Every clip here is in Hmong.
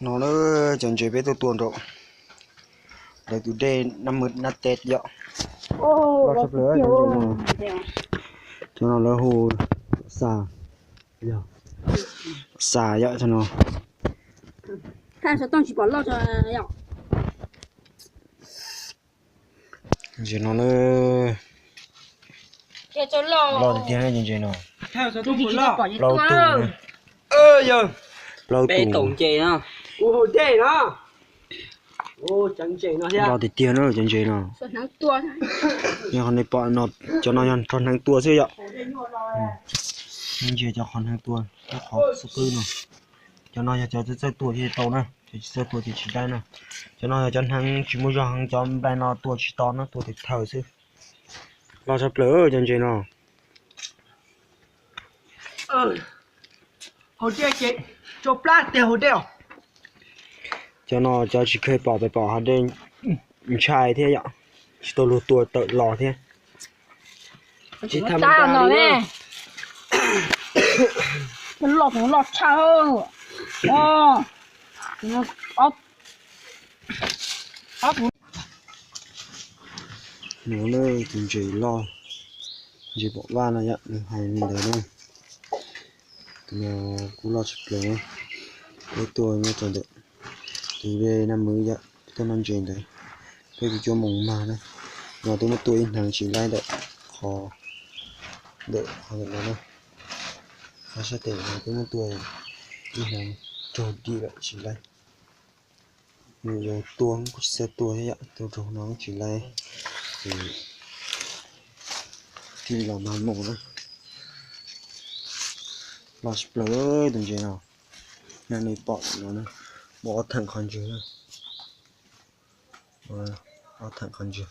No na, cov ntses peb tuaj tua nraum lawv tus dej Nab Mws Nab Tes yom. Loj tshaj plaws cov ntses no. Cov no lawv hu xa, xa yom cov no. Ntses no na, loj tiag tiag na cov ntses no. Plaub tus, plaub tus. Loj tiag tiag na cov ntses no. Yog qhov nej pom no, cov no yog rog hneev tua xwb yom. Ntsia cov qhov hneev tua, cov qhov xub qwb no. Cov no yog cov txawj txawj tua thiaj tau na, cov tsis txawj tua ces tsis laib na. Cov no yog cov hneev tsis muaj zog heev, cov nplai no tua tsis tau na, tua tes thawj xwb. Loj tshaj plaws cov ntses no. Haus dej ces tso plab tiag haus dej os. Cov no cov tsis kheev pom pes pom hav dej ntshai thiab yom, tsis tau luag tua tawm los thiab. Tsis thaj no ne, loj loj tshaj. Nov na, tus ntses loj, ntses pom vaj no yom, nws hais li ntawd na. Tus no kuj loj tshaj plaws na. Peb tuaj nyob rau ntawm tus dej Nab Mws yom, peb tuaj noj ntses ntawd, peb kuj cuab moos mag na. No twb muab tua ib hneev tsis laib ntawm qhov, ntawm qhov ntawm no na. Qhov sab tes no twb muab tua ib hneev raug dim lawm tsis laib. Nws yuav tua kuj tsis txawj tua thiab yom, tua raug no tsis laib ces thiaj li los mag moos na. Loj tshaj plaws tus ntses no, nej pom no na, muaj ob theem qhov ntswg na. Ob theem qhov ntswg.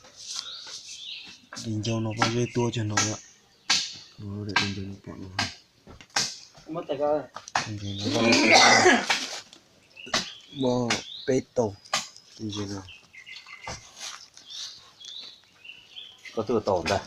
Di ncauj no pob zeb tuaj cog no yom. Di ncauj no pom no. Muaj peb tau tus ntses no. Koj twb tau ntag.